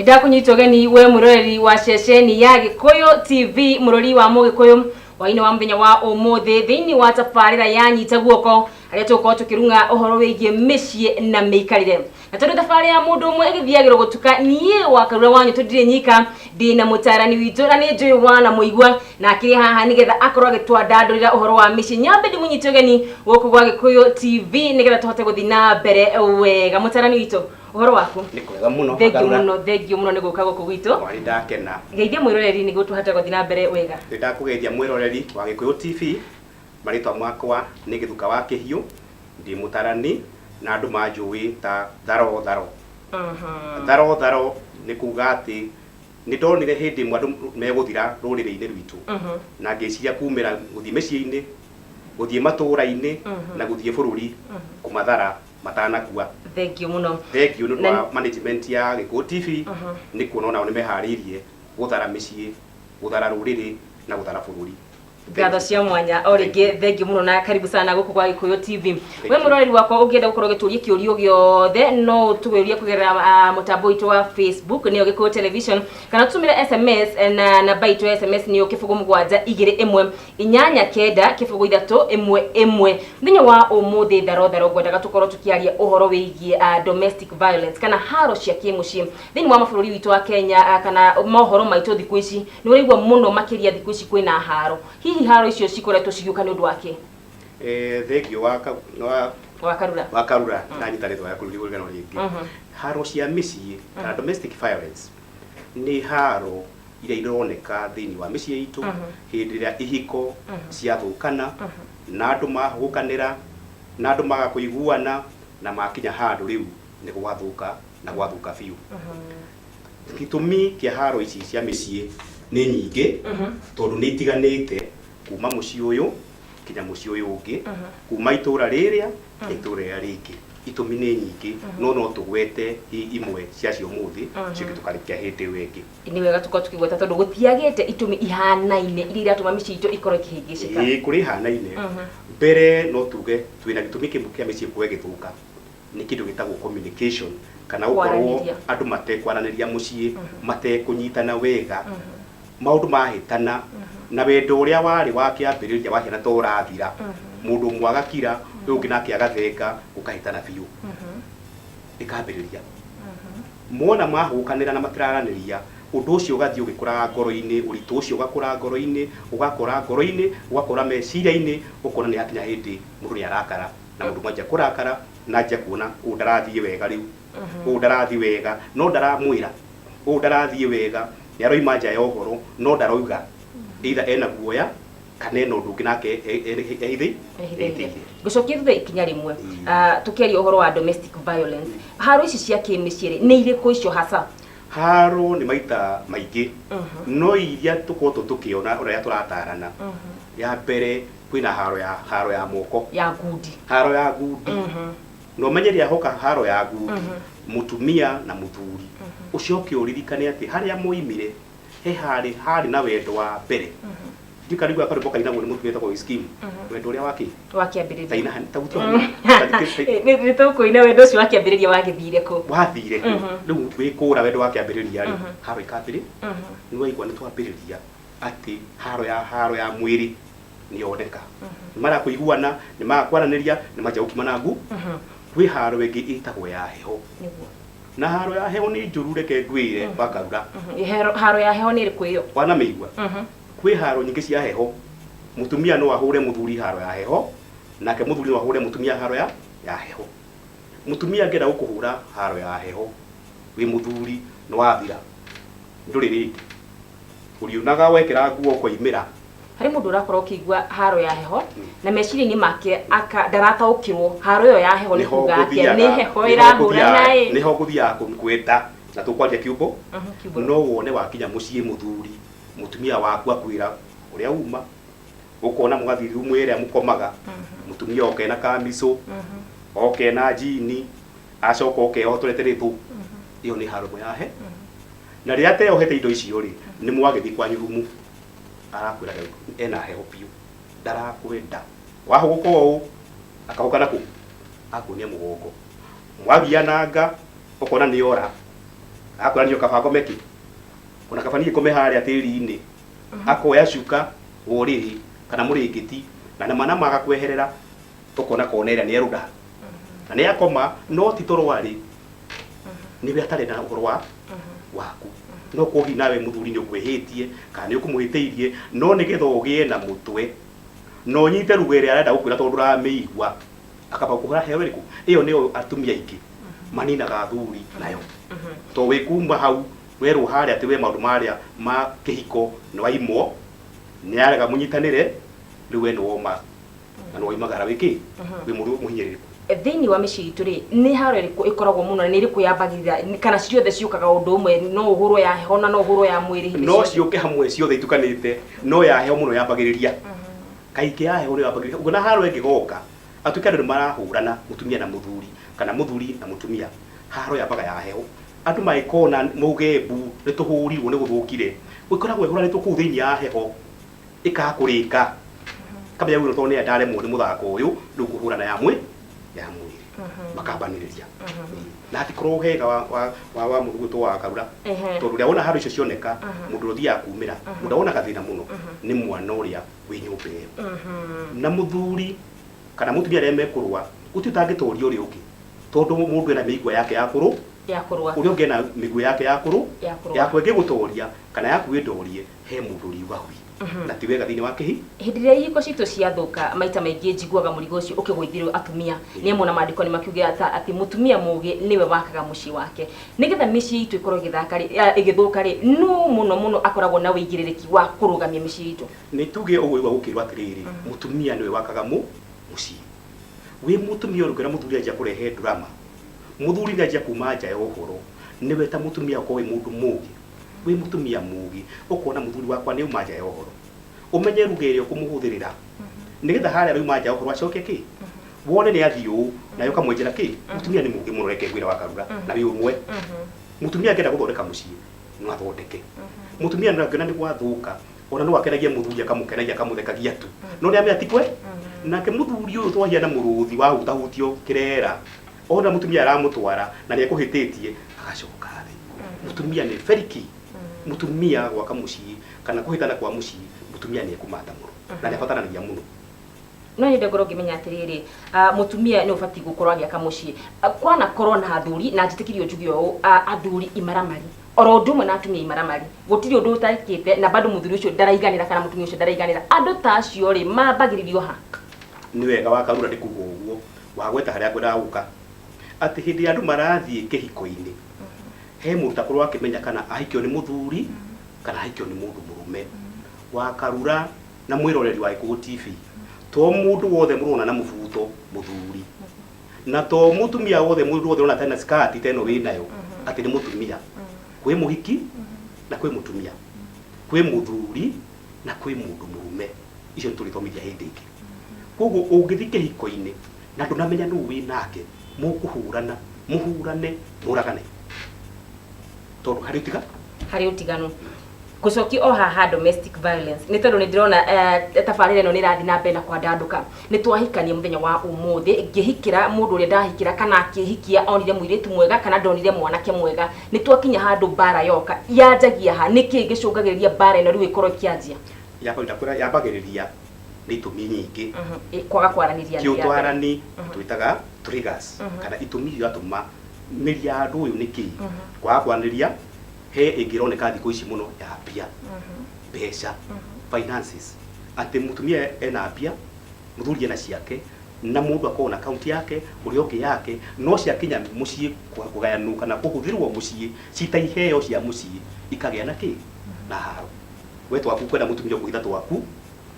Ndakunyita ũgeni we mwĩroreri wa ceceni ya Gĩkũyũ TV, mũrori wa Mũgĩkũyũ hwainĩ wa mũthenya wa ũmũthĩ thĩinĩ wa tabarĩra ya Nyita Guoko, harĩa tũgũkorwo tũkĩrung'a ũhoro wĩgiĩ mĩciĩ na mĩikarĩre. Na tondũ thabarĩ ya mũndũ ũmwe ĩgĩthiagĩrwo gũtuka, niĩ wa Karura wanyu tũndirĩ nyika, ndĩ na mũtarani witũ na nĩ njũĩ wana mũigua na akĩrĩ haha nĩgetha akorwo agĩtwandandũrĩra ũhoro wa mĩciĩ. Nyambe ndĩmũnyite ũgeni gũkũ gwa Gĩkũyũ TV nĩgetha tũhote gũthiĩ na mbere wega. Mũtarani witũ, ũhoro waku? Nĩ kwega mũno. Thengiũ mũno, thengiũ mũno nĩ gũka gũkũ gwitũ. Mwarĩ, ndakena. Geithia mwĩroreri nĩguo tũhote gũthiĩ na mbere wega. Nĩ ndakũgeithia mwĩroreri wa Gĩkũyũ TV. Marĩtwa makwa nĩ Gĩthuka wa Kĩhiũ, ndĩ mũtarani na andũ manjũĩ ta Tharo Tharo. Tharo Tharo nĩ kuga atĩ nĩ ndonire hĩndĩ ĩmwe andũ megũthira rũrĩrĩ-inĩ rwitũ, na ngĩciria kumĩra gũthiĩ mĩciĩ-inĩ, gũthiĩ matũũra-inĩ na gũthiĩ bũrũri kũmathara matanakua. Thengiũ mũno. Thengiũ nĩ ũndũ wa management ya Gĩkũyũ TV nĩ kuona onao nĩ meharĩirie gũthara mĩciĩ, gũthara rũrĩrĩ na gũthara bũrũri. Ngatho cia mwanya o rĩngĩ, thengiũ mũno na karibu sana gũkũ gwa Gĩkũyũ TV. We mũroreri wakwa, ũngĩenda gũkorwo ũgĩtũria kĩũrio gĩothe, no ũtũĩrie kũgerera mũtambo witũ wa Facebook, nĩyo Gĩkũyũ Television, kana tũtũmĩre SMS na namba itũ ya SMS nĩyo 0721890311. Mũthenya wa ũmũthĩ, Tharo Tharo, ngwendaga tũkorwo tũkĩaria ũhoro wĩgiĩ domestic violence kana haro cia kĩmũciĩ thĩinĩ wa mabũrũri witũ wa Kenya, kana mohoro maitũ thikũ ici nĩ ũraigua mũno makĩria thikũ ici kwĩna haro. Hihi haro icio cikoretwo cigĩũka nĩ ũndũ wa kĩ? Thengiũ wa wa wa Karura. Wa Karura, ndanyita rĩtwa rĩaku rĩgũrigano rĩngĩ. Haro cia mĩciĩ kana domestic violence nĩ haro iria ironeka thĩinĩ wa mĩciĩ itũ hĩndĩ ĩrĩa ihiko ciathũkana na andũ mahũgũkanĩra na andũ maga kũiguana na makinya handũ rĩu nĩ gwathũka na gwathũka biũ. Gĩtũmi kĩa haro ici cia mĩciĩ nĩ nyingĩ, tondũ nĩ itiganĩte kuma mũciĩ ũyũ nginya mũciĩ ũyũ ũngĩ, kuma itũra rĩrĩa nginya itũra rĩrĩa rĩngĩ. Itũmi nĩ nyingĩ, no no tũgwete imwe ciacio ũmũthĩ, icio ingĩ tũkarĩkia hĩndĩ ĩyo ĩngĩ. Nĩ wega tũkorwo tũkĩgweta tondũ gũtiagĩte itũmi ihanaine iria iratũma mĩciĩ itũ ĩkorwo ĩkĩhĩngĩcĩka. Ĩĩ, kũrĩ ihanaine. Mbere no tuge twĩna gĩtũmi kĩmwe kĩa mĩciĩ gũkorwo ĩgĩthũka nĩ kĩndũ gĩtagwo communication, kana gũkorwo Kwaranĩria. Andũ matekwaranĩria mũciĩ, matekũnyitana wega, maũndũ mahĩtana na wendo ũrĩa warĩ wa kĩambĩrĩria wahiana ta ũrathira, mũndũ ũmwe agakira, ũyũ ũngĩ nake agathenga, gũkahĩtana biũ, ĩkambĩrĩria mona mahũkanĩra na matiraranĩria. Ũndũ ũcio ũgathiĩ ũgĩkũraga ngoro-inĩ, ũritũ ũcio ũgakũra ngoro-inĩ, ũgakũra ngoro-inĩ, ũgakũra meciria-inĩ, ũkona nĩ yakinya hĩndĩ mũndũ nĩ arakara, na mũndũ mwanjia kũrakara na anjia kuona ũũ ndarathiĩ wega rĩu, ũũ ndarathiĩ wega no ndaramwĩra ũũ ndarathiĩ wega, nĩ aroima nja ya ũhoro no ndarauga, either ena guoya kana ena ũndũ ũngĩ nake ehithĩ ehithĩire. Ngũcokia thutha ikinya rĩmwe. Tũkĩaria ũhoro wa domestic violence, haro ici cia kĩmĩciĩ rĩ, nĩ irĩkũ icio hasa? Haro nĩ maita maingĩ, no iria tũkoretwo tũkĩona ũrĩa tũratarana, ya mbere kwĩna haro ya moko. Ya ngundi. Haro ya ngundi. Na ũmenye rĩrĩa hoka haro ya ngundi, mũtumia na mũthuri, ũcoke ũririkane atĩ harĩa moimire he harĩ na wendo wa mbere. Ndiũĩ kana nĩguo karwĩmbo kainagwo nĩ mũtumia wĩtagwo Wizkid, wendo ũrĩa wakĩ wa kĩambĩrĩria. Taina ta gũtua. Nĩ tũkũina wendo ũcio wa kĩambĩrĩria wagĩthire kũ? Wathire kũ? Rĩu wĩkũra wendo wa kĩambĩrĩria rĩ, haro ikambĩrĩ nĩ waigua nĩ twambĩrĩria atĩ haro ya mwĩrĩ nĩ yoneka, nĩ mara kũiguana, nĩ maga kwaranĩria, nĩ manjia gũkimana ngu. Kwĩ haro ĩngĩ ĩtagwo ya heho. Na haro ya heho nĩ njũru, reke ngwĩre, Wakarura. Haro ya heho nĩ ĩrĩkũ ĩyo? Wanamĩigua? Kwĩ haro nyingĩ cia heho. Mũtumia no ahũre mũthuri haro ya heho, nake mũthuri no ahũre mũtumia haro ya heho. Mũtumia angĩenda gũkũhũra haro ya heho wĩ mũthuri, nĩ wathira, ndũrĩ rĩngĩ, ũriũnaga wekĩra nguo ũkoimĩra. Harĩ mũndũ ũrakorwo ũkĩigua haro ya heho na meciria-inĩ make aka ndarataũkĩrwo haro ĩyo ya heho nĩ Nĩho kuga atĩa, ngũthiaga. nĩ heho Nĩho ĩrahũra ngũthiaga. naĩ. Nĩho ngũthiaga kwenda na tũkwaria kiumbo. Kiumbũro. No wone wakinya mũciĩ, mũthuri, mũtumia waku akwĩra ũrĩa uma, ũkona mũgathiĩ rumu ĩrĩa mũkomaga, mũtumia oke na kamicũ, oke na njini, acoka okehotorete rĩthũ. Ĩyo nĩ haro ĩmwe ya he. Na rĩrĩa ateyohete indo icio rĩ, nĩ mwagĩthiĩ kwanyu rumu, arakwĩra ena heho biũ, ndarakwenda. Wahũgũka ũũ, akahũka nakũ akuonia mũgongo, mwagiananga, ũkona nĩ ora. Agakwĩra niĩ kaba ngome kĩ ona kaba niĩ ngome harĩa tĩri-inĩ. Akoya cuka wa ũrĩrĩ kana mũrĩngĩti na nama nama agakweherera, ũkona kona ĩrĩa nĩ erũnda na nĩ akoma, no ti toro arĩ nĩwe atarĩ na ũhoro wa waku. No kohi nawe mũthuri nĩ ũkwĩhĩtie kana nĩ ũkũmũhĩtĩirie, no nĩgetha ũgĩe na mũtwe na ũnyite ruga ĩrĩa arenda gũkwĩra tondũ ndũramĩigua, akamba gũkũhũra heo ĩrĩkũ. Ĩyo nĩyo atumia aingĩ maninaga athuri nayo, to wĩ kuma hau werwo harĩa atĩ we maũndũ marĩa ma kĩhiko nĩ waimwo, nĩ arega mũnyitanĩre, rĩu we nĩ woma na nĩ woimagara wĩkĩ wĩ mũndũ mũhinyĩrĩrĩku. Thĩinĩ wa mĩciĩ itũ rĩ, nĩ haro ĩrĩkũ ĩkoragwo mũno na nĩ ĩrĩkũ yambagĩrĩra, kana ciothe ciũkaga ũndũ ũmwe? No ũhũrwo ya heho na no ũhũrwo ya mwĩrĩ hĩndĩ No ciothe? Ciũke hamwe ciothe itukanĩte, no ya heho mũno yambagĩrĩria. Kaingĩ ya heho nĩyo yambagĩrĩria. Ũguo na haro ĩngĩgoka atuĩke andũ nĩ marahũrana, mũtumia na mũthuri kana mũthuri na mũtumia, haro yambaga ya heho. Andũ mangĩkona mauge mbu nĩ tũhũrirwo, nĩ gũthũkire, ĩkoragwo ĩhũranĩtwo kũu thĩinĩ ya heho, ĩkaga kũrĩka kamenya rĩu tondũ nĩ ndaremwo nĩ mũthako ũyũ, rĩu ngũhũrana ya mwĩrĩ, makambanĩrĩria na hatikorwo hega wa mũndũ gwĩtwo wa Karura. Tondũ rĩrĩa wona haro icio cioneka, mũndũ ũrĩa ũthiaga kumĩra, mũndũ ũrĩa wonaga thĩna mũno nĩ mwana ũrĩa wĩ nyũmba ĩyo. Na mũthuri kana mũtumia arĩa mekũrũa, gũtirĩ ũtangĩtoria ũrĩa ũngĩ, tondũ mũndũ ena mĩigua yake ya kũrũ Ya kũrũa. Ũrĩa ũngĩ ena mĩguĩ yake ya kũrũ Ya kũrũa. Yaku ĩngĩgũtoria kana yaku ĩndorie, he mũndũ ũriuga hui na ti wega thĩinĩ wa kĩhi. Hĩndĩ ĩrĩa ihiko citũ ciathũka, maita maingĩ njiguaga mũrigo ũcio ũkĩgũithĩrwo atumia, nĩ amwe na maandĩko nĩ makiuge atĩ mũtumia mũgĩ nĩwe wakaga mũciĩ wake. Nĩgetha mĩciĩ itũ ĩkorwo ĩgĩthaka rĩ, ĩgĩthũka rĩ, nũ mũno mũno akoragwo na wĩigĩrĩrĩki wa kũrũgamia mĩciĩ itũ? Nĩ tuge ũguo igua gũkĩrwo atĩrĩrĩ, mũtumia nĩwe wakaga mũciĩ. Wĩ mũtumia ũrĩ mũthuri anjia kũrehe drama, mũthuri nĩ anjia kuma nja ya ũhoro, nĩwe ta mũtumia ũkorwo wĩ mũndũ mũgĩ, wĩ mũtumia mũgĩ, ũkona mũthuri wakwa nĩ auma nja ya ũhoro, ũmenye ruga ĩrĩa ũkũmũhũthĩrĩra nĩgetha harĩa arauma nja ya ũhoro acoke kĩ wone nĩ athiĩ ũũ, nawe ũkamwenjera kĩ. Mũtumia nĩ mũgĩ mũno, reke ngwĩre wa Karura, na wĩ ũmwe. Mũtumia angĩenda gũthondeka mũciĩ no athondeke. Mũtumia no angĩona nĩ gwathũka, ona no akenagie mũthuri, akamũkenagia, akamũthekagia tu, no nĩ amenya ti kwe. Nake mũthuri ũyũ twahiana mũrũthi wahutahutio kĩrera, ona mũtumia aramũtwara na nĩ ekũhĩtĩtie, agacoka thĩ. Mũtumia nĩ beriki. Mũtumia gwaka mũciĩ kana kũhĩtana kwa mũciĩ, mũtumia nĩ ekũmata mũno na nĩ abataranagia mũno. No nyende ngorwo ngĩmenya atĩrĩrĩ, mũtumia nĩ ũbatiĩ gũkorwo agĩaka mũciĩ. Kwanakorwo na athuri, na njĩtĩkĩrio njuge ũũ, athuri imaramari oro ũndũ ũmwe na atumia imaramari, gũtirĩ ũndũ ũtekĩte na bado mũthuri ũcio ndaraiganĩra kana mũtumia ũcio ndaraiganĩra. Andũ ta acio rĩ, mambagĩrĩrio ha? Nĩ wega wa Karura nĩ kuga ũguo wagweta harĩa ngwendaga gũka, atĩ hĩndĩ ĩrĩa andũ marathiĩ kĩhiko-inĩ, he mũndũ takorwo akĩmenya kana ahikio nĩ mũthuri kana ahikio nĩ mũndũ mũrũme. Wa Karura na mwĩroreri wa Gĩkũyũ TV, to mũndũ wothe mũrona na mũbuto mũthuri, na to mũtumia wothe mũndũ wothe ũrona tena skati teno wĩnayo atĩ nĩ mũtumia. Kwĩ mũhiki na kwĩ mũtumia, kwĩ mũthuri na kwĩ mũndũ mũrũme. Icio nĩ tũrĩthomithia hĩndĩ ĩngĩ. Koguo ũngĩthiĩ kĩhiko-inĩ na ndũnamenya nũ wĩ nake, mũkũhũrana, mũhũrane, mũragane, tondũ harĩ ũtiga Harĩ ũtiganu. Gũcokia o haha domestic violence, nĩ tondũ nĩ ndĩrona tabarĩra ĩno nĩ ĩrathiĩ na mbere na kwandandũka. Nĩ twahikania mũthenya wa ũmũthĩ, ngĩhikĩra mũndũ ũrĩa ndahikĩra kana akĩhikia onire mũirĩtu mwega kana ndonire mwanake mwega, nĩ twakinya handũ mbara yoka. Yanjagia ha? Nĩ kĩĩ gĩcũngagĩrĩria mbara ĩno rĩu ĩkorwo ĩkĩanjia? Ndakwĩra yambagĩrĩria nĩ itũmi nyingĩ. Kwaga kwaranĩria nĩ Ti ya mbere. Ũtwarani twĩtaga triggers kana itũmi iratũma mĩri ya andũ ũyũ nĩ kĩĩ. Kwaga kwaranĩria, he ĩngĩ ĩroneka thikũ ici mũno ya mbia, mbeca, finances, atĩ mũtumia ena mbia, mũthuri ena ciake, na mũndũ akorwo na akaunti yake, ũrĩa ũngĩ yake, no ciakinya mũciĩ kũgayanwo kana kũhũthĩrwo mũciĩ cita iheo cia mũciĩ, ikagĩa na kĩ na haro. We twaku kwenda mũtumia ũkũhitha twaku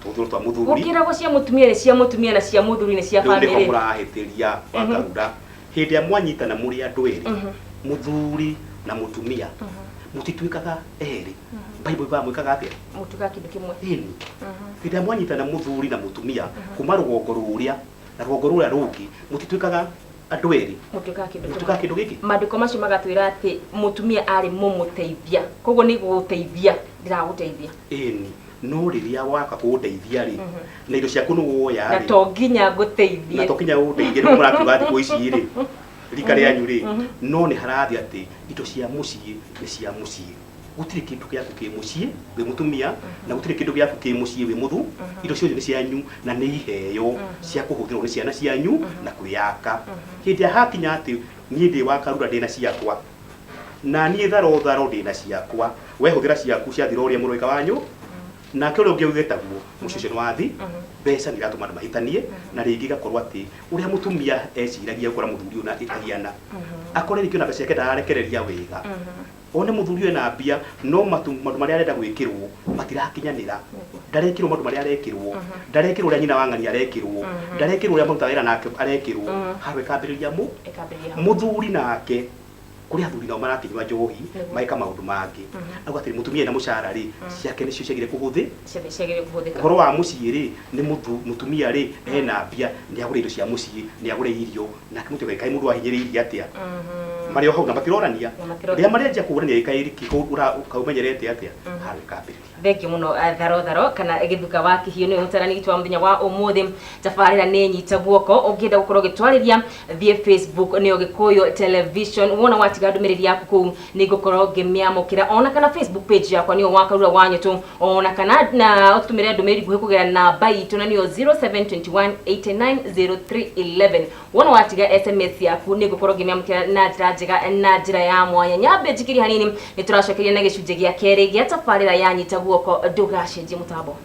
tũhũthĩrwo twa mũthuri. Gũkĩragwo cia mũtumia nĩ cia mũtumia na cia mũthuri nĩ cia Rĩu nĩho bamĩrĩ. Mũrahĩtĩria wa Karura. Hĩndĩ ĩrĩa mwanyitana mũrĩ andũ erĩ, mũthuri na mũtumia, mũtituĩkaga erĩ. Bible iugaga mwĩkaga atĩa? Mũtuĩkaga kĩndũ kĩmwe. Ĩni, hĩndĩ ĩrĩa mwanyitana mũthuri na mũtumia kuma rũgongo rũrĩa na rũgongo rũrĩa rũngĩ, mũtituĩkaga andũ erĩ. Mũtuĩkaga kĩndũ kĩmwe. Mũtuĩkaga kĩndũ gĩkĩ. Maandĩko macio magatwĩra atĩ mũtumia arĩ mũmũteithia, koguo nĩ gũgũteithia ndĩragũteithia. Ĩni, no rĩrĩa waka kũndeithia rĩ, na indo ciaku nĩ woya Na rĩ, to nginya na ngũteithie. To nginya ũndeithie. Nĩguo mũrakiuga thikũ ici rĩ, Rika rĩanyu rĩ, no nĩ harathiĩ atĩ indo cia mũciĩ nĩ cia mũciĩ. Gũtirĩ kĩndũ gĩaku kĩ mũciĩ wĩ mũtumia, na gũtirĩ kĩndũ gĩaku kĩ mũciĩ wĩ mũthu. Indo ciothe nĩ cianyu na nĩ iheo cia kũhũthĩrwo nĩ ciana cianyu na kwĩyaka. Hĩndĩ ĩrĩa hakinya atĩ niĩ ndĩ wa Karura ndĩna ciakwa, na niĩ tharo tharo ndĩna ciakwa, we hũthĩra ciaku ciathira ũrĩe mũrũĩka wanyu, nake ũrĩa ũngĩ auge taguo, mũciĩ ũcio nĩ wathi. Mbeca nĩ iratũma andũ mahĩtanie, na rĩngĩ igakorwo atĩ ũrĩa mũtumia eciragia gũkora mũthuri ũyũ na ĩkahiana, akore rĩngĩ ona mbeca ciake ndararekereria wega, one mũthuri ũyũ ena mbia no matu maũndũ marĩa arenda gwĩkĩrwo matirakinyanĩra. Ndarekĩrwo maũndũ marĩa arekĩrwo, ndarekĩrwo ũrĩa nyina wa ng'ani arekĩrwo, ndarekĩrwo ũrĩa marutaga wĩra nake arekĩrwo. Haro ĩkambĩrĩria mũ Ĩkambĩrĩria hau. Mũthuri nake, kũrĩ athuri nao marakĩnyua njohi, mageka maũndũ mangĩ, auga atĩrĩ, mũtumia ena mũcara rĩ, ciake nĩcio ciagire kũhũthĩ. Ciothe ciagĩrĩire kũhũthĩka. Ũhoro wa mũciĩ rĩ, nĩ mũtumia rĩ ena mbia, nĩ agũre indo cia mũciĩ, nĩ agũre irio, nake mũtumia kaĩ mũndũ wahinyĩrĩirie atĩa, marĩ o hau na matirorania. Na matirorania. Rĩrĩa marĩanjia kũũrania, kaĩ kaumenyerete atĩa, haro ĩkambĩrĩria. Thengiũ mũno, tharo tharo kana gĩthuka wa kĩhiũ nĩwe mũtarani witũ wa mũthenya wa ũmũthĩ. Tabarĩra nĩ Nyita Guoko. Ũngĩenda gũkorwo ũgĩtwarĩria, thiĩ Facebook, nĩyo Gĩkũyũ Television. Wona watiga ndũmĩrĩri yaku kũu, nĩ ngũkorwo ngĩmĩamũkĩra, ona kana Facebook page yakwa, nĩyo Wakarura wa Nyũtũ, ona kana na ũtũmĩre ndũmĩrĩri nguhĩ kũgerera namba itũ, na nĩyo 0721 890311. Wona watiga SMS yaku, nĩ ngũkorwo ngĩmĩamũkĩra na njĩra njega na njĩra ya mwanya. Nyambe njikĩrie hanini, nĩ tũracokeria na gĩcunjĩ gĩa kerĩ gĩa tabarĩra ya Nyita Guoko. Ndũgacenjie mũtambo.